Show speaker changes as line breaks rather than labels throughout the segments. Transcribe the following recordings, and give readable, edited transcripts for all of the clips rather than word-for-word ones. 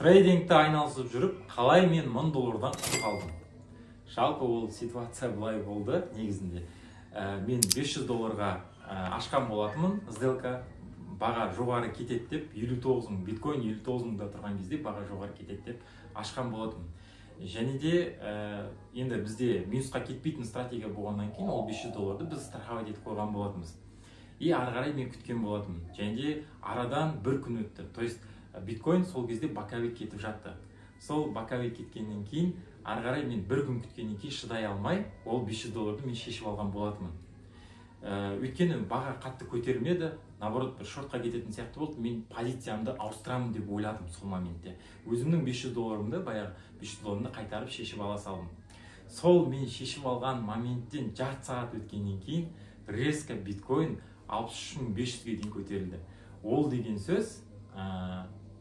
Трейдингті айналысып жүріп, қалай мен 1000 доллардан құр қалдым? Жалпы ол ситуация былай болды негізінде. Мен 500 долларға ашқан болатынмын сделка, баға жоғары кетеді деп, 59 мың, биткоин 59 мыңда тұрған кезде баға жоғары кетеді деп ашқан болатынмын. Және де енді бізде минусқа кетпейтін стратегия болғаннан кейін ол 500 долларды біз страховать етіп қойған болатынбыз. И ары қарай мен күткен болатынмын. Және де арадан бір күн өтті. То есть биткоин сол кезде боковик кетіп жатты. Сол боковик кеткеннен кейін ары қарай мен бір күн күткеннен кейін шыдай алмай ол 500 долларды мен шешіп алған болатынмын. Өйткені баға қатты көтерілмеді, наоборот бір шортқа кететін сияқты болды. Мен позициямды ауыстырамын деп ойладым сол моментте. Өзімнің 500 долларымды, баяғы 500 долларымды қайтарып шешіп ала салдым. Сол мен шешіп алған моменттен жарты сағат өткеннен кейін резко биткоин 63 500-ге дейін көтерілді. Ол деген сөз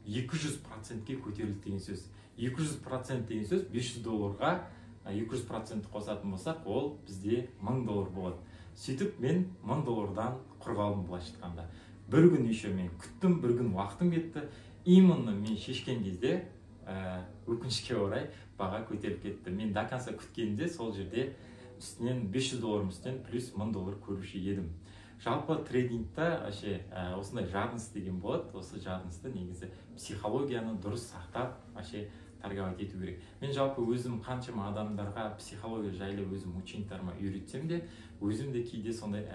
200%-ке көтерілді деген сөз. 200% деген сөз, 500 долларға 200% қосатын болсақ, ол бізде 1000 доллар болады. Сөйтіп мен 1000 доллардан құр қалдым былайша айтқанда. Бір күн еще мен күттім, бір күн уақытым кетті. Именно мен шешкен кезде өкінішке орай баға көтеріліп кетті. Мен до конца күткенде сол жерде үстінен 500 долларым үстінен плюс 1000 доллар көруші едім. Жалпы трейдингта вообще осындай жадность деген болады. Осы жадностьты, негізі психологияны дұрыс сақтап, вообще торговать ету керек. Мен жалпы өзім қаншама адамдарға психология жайлы өзім учениктарыма үйретсем де, өзім де кейде сондай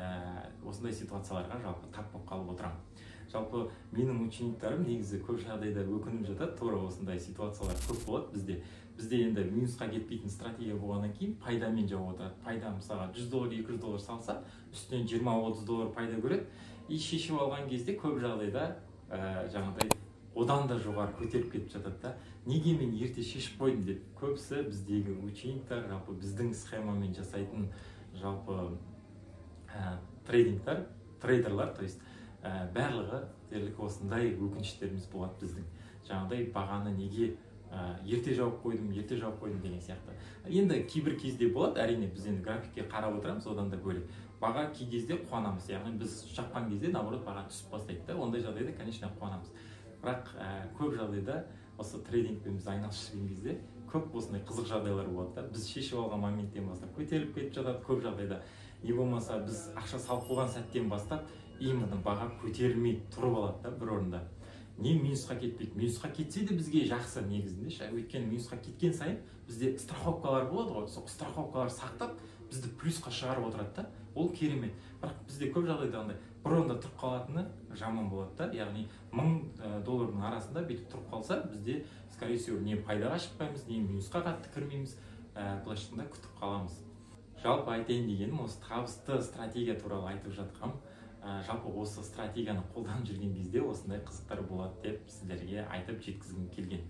осындай ситуацияларға жалпы тап болып қалып отырамын. Жалпы менің учениктарым негізі көп жағдайда өкініп жатады. Тура осындай ситуациялар көп болады бізде. Бізде енді минусқа кетпейтін стратегия болғаннан кейін пайдамен жауып отырады. Пайда, мысалға, 100 доллар, 200 доллар салса, үстінен 20-30 доллар пайда көреді. И шешіп алған кезде көп жағдайда жаңағыдай одан да жоғары көтеріліп кетіп жатады да, неге мен ерте шешіп қойдым деп көбісі біздегі учениктар, жалпы біздің схемамен жасайтын жалпы трейдингтар, трейдерлар, то есть барлығы дерлік осындай өкініштеріміз болады біздің, жаңағыдай бағаны неге ерте жауып қойдым, ерте жауып қойдым деген сияқты. Енді кейбір кезде болады, әрине, біз енді графикке қарап отырамыз. Одан да бөлек баға кей кезде қуанамыз, яғни біз жапқан кезде наоборот баға түсіп бастайды да, ондай жағдайда, конечно, қуанамыз. Бірақ көп жағдайда осы трейдингпен біз айналысып жүрген кезде көп осындай қызық жағдайлар болады да. Біз шешіп алған моменттен бастап көтеріліп кетіп жатады көп жағдайда, не болмаса біз ақша салып қойған сәттен бастап именно баға көтерілмей тұрып алады да бір орында, не минусқа кетпейді. Минусқа кетсе де бізге жақсы негізінде ше, өйткені минусқа кеткен сайын бізде страховкалар болады ғой, сол страховкалар сақтап, бізді плюсқа шығарып отырады да, ол керемет. Бірақ бізде көп жағдайда андай бір орында тұрып қалатыны жаман болады да, яғни 1000 доллардың арасында бүйтіп тұрып қалса, бізде, скорее всего, не пайдаға шықпаймыз, не минусқа қатты кірмейміз, былайша айтқанда күтіп қаламыз. Жалпы айтайын дегенім, осы табысты стратегия туралы айтып жатқам. Жалпы осы стратегияны қолданып жүрген кезде осындай қызықтар болады деп сіздерге айтып жеткізгім келген.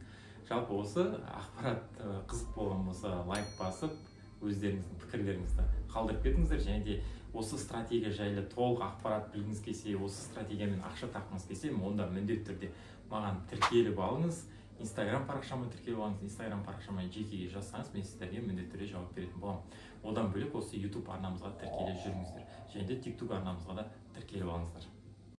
Жалпы осы ақпарат қызық болған болса, лайк басып, өздеріңіздің пікірлеріңізді қалдырып кетіңіздер. Және де осы стратегия жайлы толық ақпарат білгіңіз келсе, осы стратегиямен ақша тапқыңыз келсе, онда міндетті түрде маған тіркеліп алыңыз, Инстаграм парақшама тіркеліп алыңыз. Инстаграм парақшама жекеге жазсаңыз, мен сіздерге міндетті түрде жауап беретін боламын. Одан бөлек осы Ютуб арнамызға тіркеле жүріңіздер және де Тикток арнамызға да тіркеліп алыңыздар.